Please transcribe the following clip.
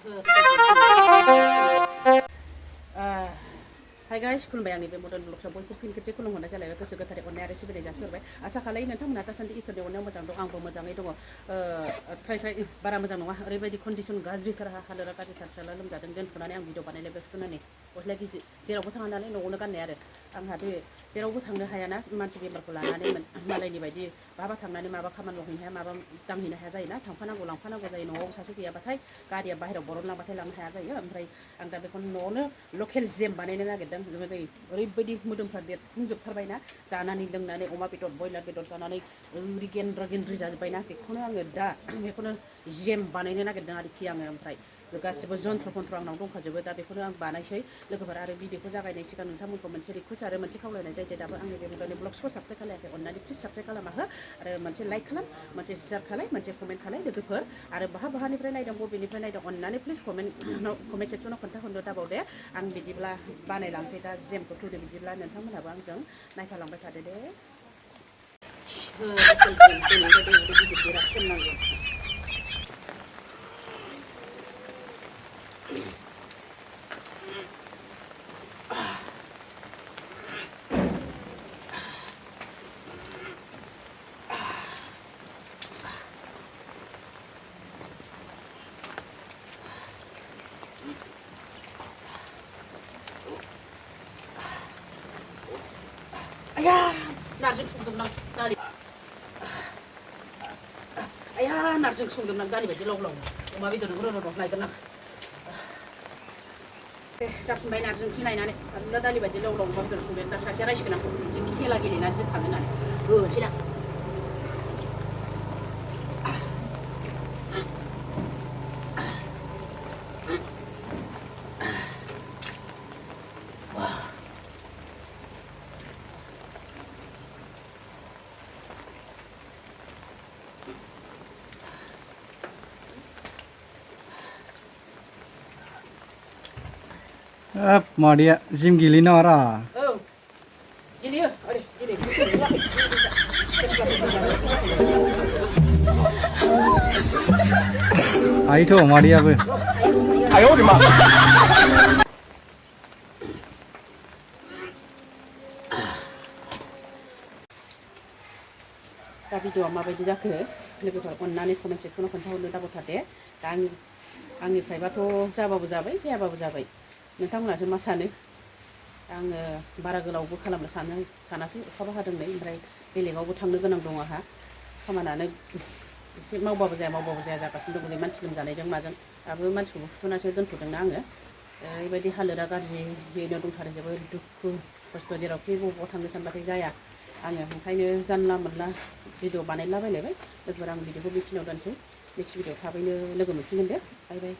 Hi guys खुलुमबाय आंनि बे मडर्न ब्लग्सआव बयखौबो फिन खेबसे खुलुमहरनाय जालायबाय गोसो गोथारै अननाय आरो सिबिनाय जासिहरबाय आसा खालामो नोंथांमोना दासान्दि इसोरनि अननायाव मोजां दं आंबो मोजाङै दङ ट्राइ बारा मोजां नङा ओरैबायदि कन्डिसन गाज्रिथार हालोदा गाज्रिथार फिसाला लोमजादों दोनथ'नानै आं भिडिअ बानायनाय बेखौनो नै गस्ला गिजि जेरावबो थाङा नालाय न'आवनो गाननाय आरो आंहा बे जेरावबो थांनो हायाना मानसि बेमारखौ लानानै मालायनि बायदि बहाबा थांनानै माबा खामानि मावहैनो हाया माबा दांहैनो हाया जायोना थांफानांगौ लांफानांगौ जायो न'आव सासे गैयाबाथाय गारिया बाहेरायाव बरनलांबाथाय लांनो हाया जायो ओमफ्राय आं दा बेखौ न'आवनो लकेल जेम बानायनो नागिरदों ओरैबायदि मोदोमफ्रा देरफुंजोबथारबायना जानानै लोंनानै अमा बेदर बयलार बेदर जानानै ओरै गेन्द्रा गेन्द्रि जाजोब्बायना बेखौनो आङो दा बेखौनो जेम बानायनो नागिरदों आरोखि आङो ओमफ्राय गासिबो जन्थ्र फन्थ्र आंनाव दंखाजोबो दा बेखौनो आं बानायसै लोगोफोर आरो भिडिअखौ जागायनाय सिगां नोंथांमोनखौ मोनसे रिक्वेस्ट आरो मोनसे खावलायनाय जाय दाबो आंनि बे मडर्न ब्लग्सखौ साबस्क्राइब खालायाखै अननानै प्लिज साबस्क्राइब खालामना हो आरो मोनसे लाइक खालाम मोनसे शेयार खालाय मोनसे कमेन्ट खालाय लोगोफोर आरो बहानिफ्राय नायदों बबेनिफ्राय नायदों अननानै प्लिज कमेन्ट सेक्सनाव खोन्थाहरनो दाबावदे आं बिदिब्ला बानायलांसै दा जेमखौ थुदो बिदिब्ला नोंथांमोनहाबो आंजों नायफालांबाय थादो दे आया नारजि संदोंमोन आं दालि आया नारजि संदोंमोन आं दालि बायदि लाव लाव अमा बेदरजों रोदोद लायगोन आं जाफिनबाय नारजि ओंख्रि नायनानै आरो दालि बायदि लाव लाव अमा बेदर संदों दा सासेया रायसिगोन आंखौ बिदि खेला गेलेनानै जोंखाङो होननानै होनोसै ना Madia gym gili na ora. Oh, gini ya, ada gini. Ayo tuh Madia be. Ayo di mana? दा भिडिअआ माबायदि जाखो लोगोफोर अननानै कमेन्ट सेक्सनाव खोन्थाहरनो दाबावथार दे दा आंनिफ्रायबाथ' जाबाबो जाबाय जायाबाबो जाबाय नोंथांमोनासो मा सानो आङो बारा गोलावबो खालामनो सानासै अखाबो हादों नै ओमफ्राय बेलेगावबो थांनो गोनां दं आंहा खामानियानो एसे मावबाबो जाया जागासिनो दं मानसि लोमजानायजों माजों दाबो मानसिखौबो फुथुनासो दोनथ'दोंना आङो ओरैबायदि हालोदा गाज्रियैनो दंथारो जोबोद दुखु खस्थ' जेरावखि बबाव थांनो सानबाथाय जाया आङो ओंखायनो जानला मोनला भिडिअ बानायलाबायलायबाय लोगोफोर आं भिडिअखौ बेखिनियाव दोनसै नेक्स्ट भिडिअ थाबैनो लोगो मोनफिनगोन दे बाय बाय